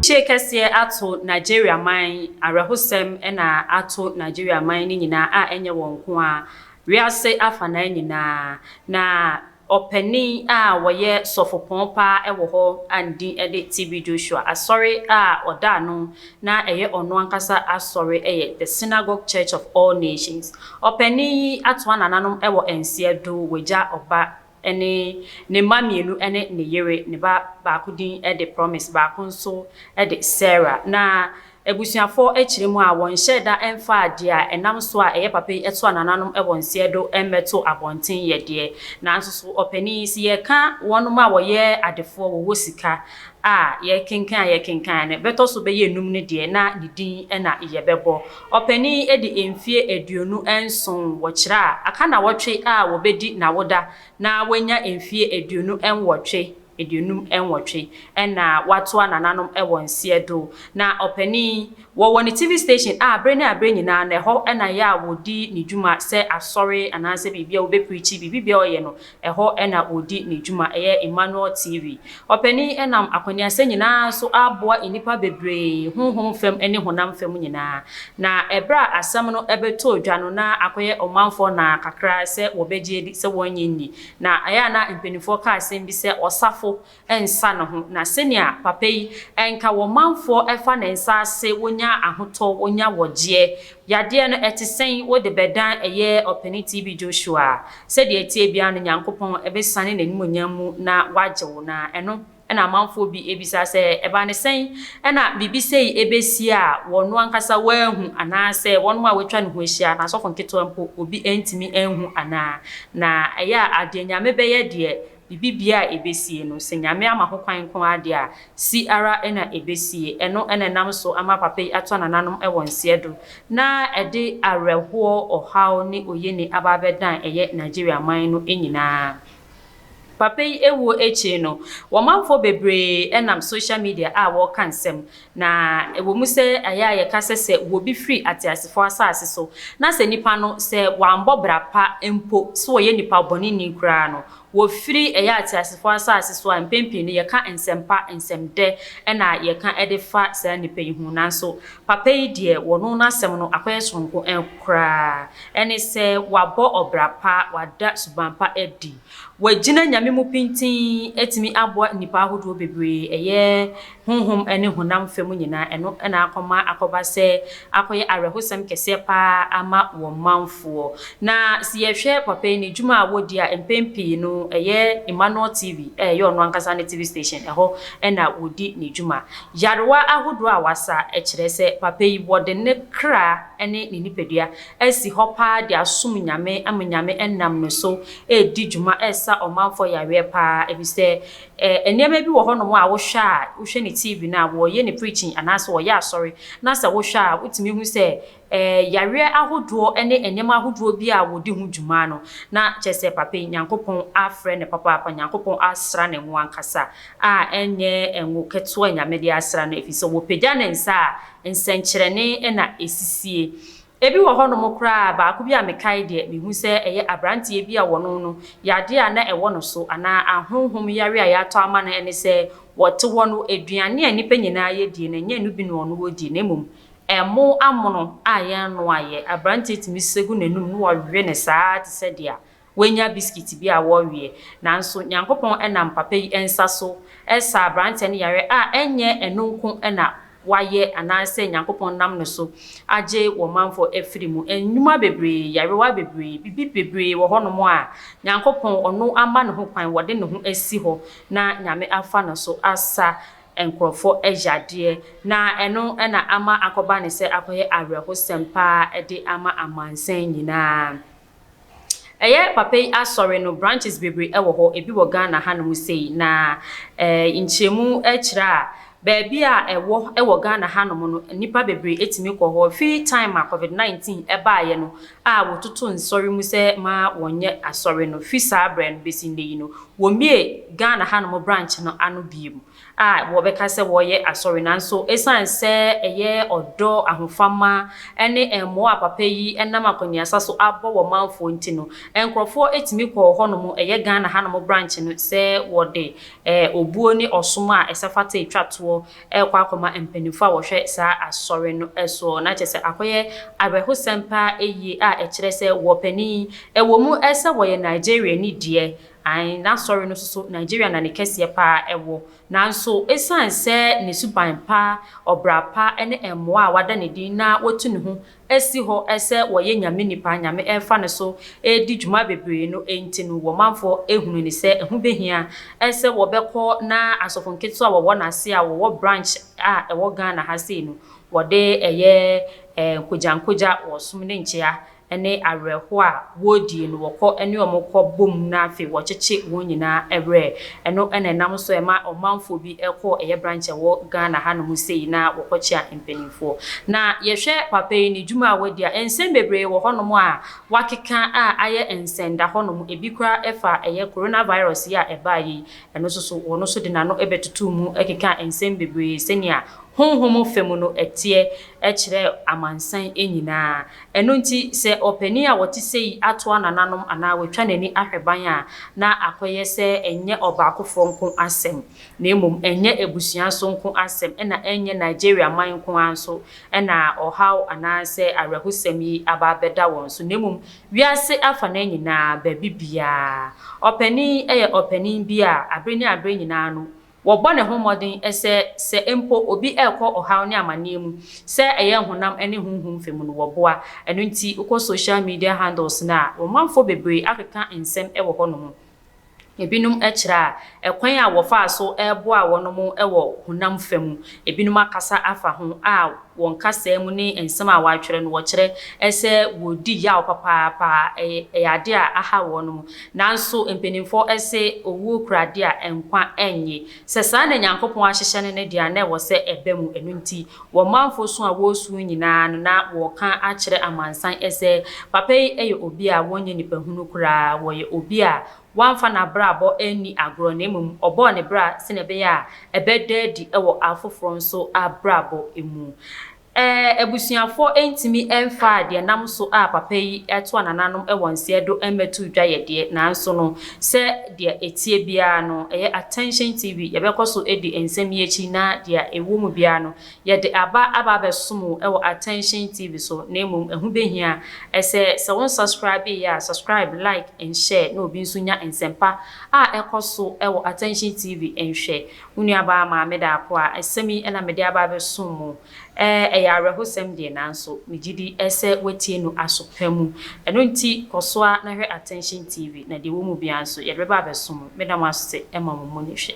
Mfirikyie kɛseɛ ato Nigeria man, awerɛhosɛm na ato Nigeria man no nyinaa a ɛnyɛ wɔn nko ara, wiase afanaa nyinaa. Na ɔpanin a ɔyɛ sɔfopɔn paa wɔ hɔ a ne din de TB Joshua, asɔre a ɔda ano na ɛyɛ ɔno ankasa asɔre yɛ The Synagogue Church of All Nations. Ɔpanin yi atoa nananom wɔ nseɛ do, wagya ɔba ne ne mma mmienu ne ne yere. Ne ba baako din de Promise, baako nso de Sarah. Na abusuafoɔ kyerɛ mu a, wɔnhyɛɛ da mfaa deɛ a ɛnam so a ɛyɛ papa yi toa nananom wɔ nseɛ do mmɛto abɔnten yɛ deɛ. Nanso so ɔpanin yi, sɛ yɛka wɔnom a wɔyɛ adefoɔ, wɔwɔ sika a yɛkenkan a yɛkenkan no, bɛtɔ so bɛyɛ nnum no deɛ, na ne din na yɛbɛbɔ. Ɔpanin yi de mfeɛ 27 wɔ kyerɛ a aka nnawɔtwe a wɔbɛdi n'awoda na wanya mfeɛ 28, 58, na watoa nananom wɔ nseɛ do. Na ɔpanin yi, wɔwɔ ne TV station a bere ne abere nyinaa no ɛhɔ na ɛyɛ a wɔdi ne dwuma sɛ asɔre anaasɛ biribi a wɔbɛpreachi, biribi biara ɔyɛ no, ɛhɔ na wɔdi ne dwuma, ɛyɛ Emmanuel TV. Ɔpanin yi nam akɔneasa nyinaa so aboa nnipa bebree honhom fam ne honam fam nyinaa. Na ɛberɛ a asɛm no bɛtɔɔ dwa no, na akɔyɛ ɔmanfoɔ naa kakra sɛ wɔbɛgye adi sɛ wɔnnye nni. Na ɛyɛ a na mpanimfoɔ ka asɛm bi sɛ ɔsafo nsa ne ho. Na sɛnea papa yi nka wɔn manfoɔ fa ne nsa ase wɔnya ahotɔ, wɔnya wɔgyeɛ. Yadeɛ no ɛte sɛn wode bɛdan ɛyɛ ɔpanin TB Joshua a, sɛdeɛ ɛteɛ biara no Nyankopɔn bɛsiane n'animuonyam mu na wagye wo. Na ɛno na amanfoɔ bi bisa sɛ, ɛbaa ne sɛn na biribi sei bɛsi a wɔno ankasa wɔanhu anaasɛ wɔnom a wɔatwa ne ho ahyia, n'asɔfo nketewa mpo obi antumi anhu anaa? Na ɛyɛ a adeɛ Nyame bɛyɛ deɛ Biribi biara a ɛbɛsie no, sɛ Nyame ama ho kwan nko ara deɛ a, si ara na ɛbɛsie. Ɛno na ɛnam so ama papa yi atɔ nananom wɔ nseɛ do, na ɛde awerɛhoɔ, ɔhaw ne oyene aba abɛdan ɛyɛ Nigeria man no nyinaa. Papa yi wuo akyiri no, wɔmanfoɔ bebree nam social media a wɔreka nsɛm Na ɛwɔ mu sɛ ɛyɛ a yɛka sɛ sɛ obi firi ateasefoɔ asase so, na sɛ nipa no, sɛ wammɔ bra pa mpo, sɛ ɔyɛ nipa bɔneni koraa no, wɔfiri ɛyɛ ateasefoɔ asase so a, mpɛn pii no yɛka nsɛm pa, nsɛm dɛ na yɛka de fa saa nipa yi ho. Nanso papa yi deɛ, wɔno n'asɛm no akɔyɛ soronko koraa. Ɛne sɛ wabɔ ɔbra pa, wada suban pa adi. Wagyina Nyame mu pintinn atumi aboa nnipa ahodoɔ bebree, ɛyɛ honhom ne honam fam nyinaa, ɛno na akɔma akɔba sɛ akɔyɛ awerɛhosɛm kɛseɛ pa ara ama wɔn manfoɔ. Na sɛ yɛhwɛ papa yi ne dwuma a wɔdi a, mpɛn pii no ɛyɛ Emmanuel TV a ɛyɛ ɔno ankasa ne TV station, ɛhɔ na wɔdi ne dwuma. Nyarewa ahodoɔ a wasa kyerɛ sɛ papa yi wɔde ne kra ne ne nipadua asi hɔ pa ara de asom Nyame ama Nyame nam ne so redi dwuma resa ɔmanfoɔ yareɛ pa ara efisɛ nneɛma bi wɔ hɔnom a wohwɛ a wohwɛ ne TV no a wɔyɛ ne preaching anaasɛ wɔyɛ asɔre na sɛ wohwɛ a wotumi hu sɛ yareɛ ahodoɔ ne nneɛma ahodoɔ bi a wɔdi ho dwuma no na kyerɛ sɛ papa yi Nyankopɔn afrɛ no papaapa, Nyankopɔn asra ne ho ankasa a ɛnyɛ ngo ketewa Nyame de asra no efisɛ wɔpagya ne nsa a nsɛnkyerɛnne na ɛsisie. Ebi wɔ hɔnom koraa a, baako bi a mekae deɛ, mehu sɛ ɛyɛ aberanteɛ bi a wɔno no, yadeɛ a na ɛwɔ no so anaa ahonhom yareɛ a yɛatɔ ama no ne sɛ, wɔte hɔ no, aduane a nnipa nyinaa yɛdie no, ɛnyɛ ɛno bi na ɔno ɔdie, na mmom ɛmo amono a yɛnnoaeɛ. Aberanteɛ tumi sɛ gu n'anum na wɔwe no saa ara te sɛ deɛ Wanya biskit bi a wɔreweɛ. Nanso Nyankopɔn nam papa yi nsa so saa aberanteɛ no yareɛ a ɛnyɛ ɛno nko na wayɛ anaasɛ Nyankopɔn nam no so agye wɔn manfoɔ afiri mu. Nnwuma bebree, yarewa bebree, biribi bebree wɔ hɔnom a Nyankopɔn ɔno ama ne ho kwan, wɔde ne ho asi hɔ na Nyame afa no so asa nkorɔfoɔ yadeɛ. Na ɛno na ama akɔba no sɛ akɔyɛ awerɛhosɛm paa de ama amansan nyinaa. Ɛyɛ papa yi asɔre no branches bebree wɔ hɔ, ebi wɔ Ghana hanom sei, na nkyerɛmu kyerɛ a, baabi a ɛwɔ wɔ Ghana hanom no, nnipa bebree tumi kɔ hɔ. Fi time a covid 19 baeɛ no a wɔtoto nsɔre mu sɛ ma wɔnyɛ asɔre no, fi saa berɛ no bɛsi nnɛ yi no, wɔmmue Ghana hanom branch no ano bio. a wɔbɛka sɛ wɔreyɛ asɔre, nanso esiane sɛ ɛyɛ ɔdɔ, ahofama, ne mmoa a papa yi nam akwannuasa so abɔ wɔ manfoɔ nti no, nkorɔfoɔ tumi kɔɔ hɔnom, ɛyɛ Ghana hanom branch no, sɛ wɔde obuo ne ɔsom a ɛsɛ fata retwa toɔ amanfoɔ rekɔ akɔma mpanimfoɔ a wɔhwɛ saa asɔre no soɔ. Na kyerɛ sɛ akɔyɛ awerɛhosɛm paa yie a ɛkyerɛ sɛ wɔ panin yi, ɛwɔ mu sɛ wɔyɛ Nigeriani deɛ, ae, n'asɔre no nso so Nigeria na ne kɛseɛ paa wɔ. Nanso ɛsiane sɛ ne suban pa, ɔbra pa ne mmoa a wada ne din na watu ne ho asi hɔ sɛ wɔyɛ Nyame nipa, Nyame refa no so redi dwuma bebree no nti no, wɔ manfoɔ hunu no sɛ ɛho bɛhia sɛ wɔbɛkɔ na asɔfo nketewa a wɔwɔ n'ase a wɔwɔ branch a ɛwɔ Ghana ha sei no, wɔde ɛyɛ nkogyankogya, wɔsom ne nkyea ne awerɛhoɔ a wɔredie no, wɔkɔ ne wɔn kɔ bom na afei wɔkyekye wɔn nyinaa werɛ. Ɛno na ɛnam so ɛma ɔmanfoɔ bi kɔ ɛyɛ branch a ɛwɔ Ghana hanom sei na wɔkɔkyea mpanimfoɔ. Na yɛhwɛ papa yi ne dwuma a wadi a, nsɛm bebree wɔ hɔnom a wakeka a ayɛ nsɛnda hɔnom. Ebi koraa ɛfa ɛyɛ coronavirus yi a ɛbaeɛ yi, ɛno nso so ɔno nso de n'ano bɛtotoo mu kekaa nsɛm bebree sɛnea honhom fam no ɛteɛ kyerɛɛ amansan nyinaa. Ɛno nti, sɛ ɔpanin a ɔte sei atoa nananom anaa watwa n'ani ahwɛ ban a, na akɔyɛ sɛ ɛnyɛ ɔbaakofoɔ nko asɛm, na mmom ɛnyɛ abusua nso nko asɛm, ɛna ɛnyɛ Nigeria man nko ara nso na ɔhaw anaasɛ awerɛhosɛm yi aba abɛda wɔn so, na mmom wiase afanaa nyinaa, baabi biara. Ɔpanin yɛ ɔpanin bi a abere ne abere nyinaa no, Wɔbɔ ne ho mmɔden sɛ, sɛ mpo obi rekɔ ɔhaw ne amanneɛ mu, sɛ ɛyɛ honam ne honhom fam no, wɔboa. Ɛno nti, wokɔ social media handles no a, ɔmanfoɔ bebree akeka nsɛm wɔ hɔnom. Ebinom kyerɛ a, ɛkwan a wɔfaa so boaa wɔn wɔ honam fam. Ebinom akasa afa ho a wɔn kasaa mu ne nsɛm a wɔatwerɛ no, wɔkyerɛ sɛ wɔredi yaw papaapa. Ɛyɛ ɛyɛ adeɛ a aha wɔn. Nanso mpanimfoɔ se owuo kura adeɛ a nkwa nnye. Sɛ saa na Nyankopɔn ahyehyɛ no no deɛ a, na ɛwɔ sɛ ɛba mu. Ɛno nti, wɔn manfoɔ su a wɔresu nyinaa no, na wɔreka akyerɛ amansan sɛ, Papa yi yɛ obi a wɔnyɛ nipahunu koraa. Wɔyɛ obi a Wamfa n'abrabɔ anni agorɔ na mmom ɔbɔɔ ne bra sɛnea ɛbɛyɛ a ɛbɛda adi wɔ afoforɔ nso abrabɔ mu. Ɛɛ, abusuafoɔ ntumi mfaa deɛ nam so a papa yi toa nananom wɔ nseɛ do mmɛtoo dwa yɛ deɛ, nanso no, sɛ deɛ ɛteɛ biara no, ɛyɛ Attention TV, yɛbɛkɔ so adi nsɛm yi akyi na deɛ ɛwɔ mu biara no, Yɛde aba aba abɛsom wo wɔ Attention TV so, na mmom ɛho bɛhia sɛ sɛ wo nsubscribe yɛ a, subscribe, like and share na obi nso nya nsɛmpa a ɛkɔ so wɔ Attention TV nhwɛ. Wo nuabaa Maame Daako a asɛm yi na mede aba abɛsom mo. Ɛyɛ awerɛhosɛm deɛ nanso megye di sɛ woatie no aso pa mu. Ɛno nti kɔ so ara na hwɛ Attention TV na deɛ ɛwɔ mu biara nso yɛde bɛba abɛsom mo. Meda mo ase ma mo mu no hwɛ.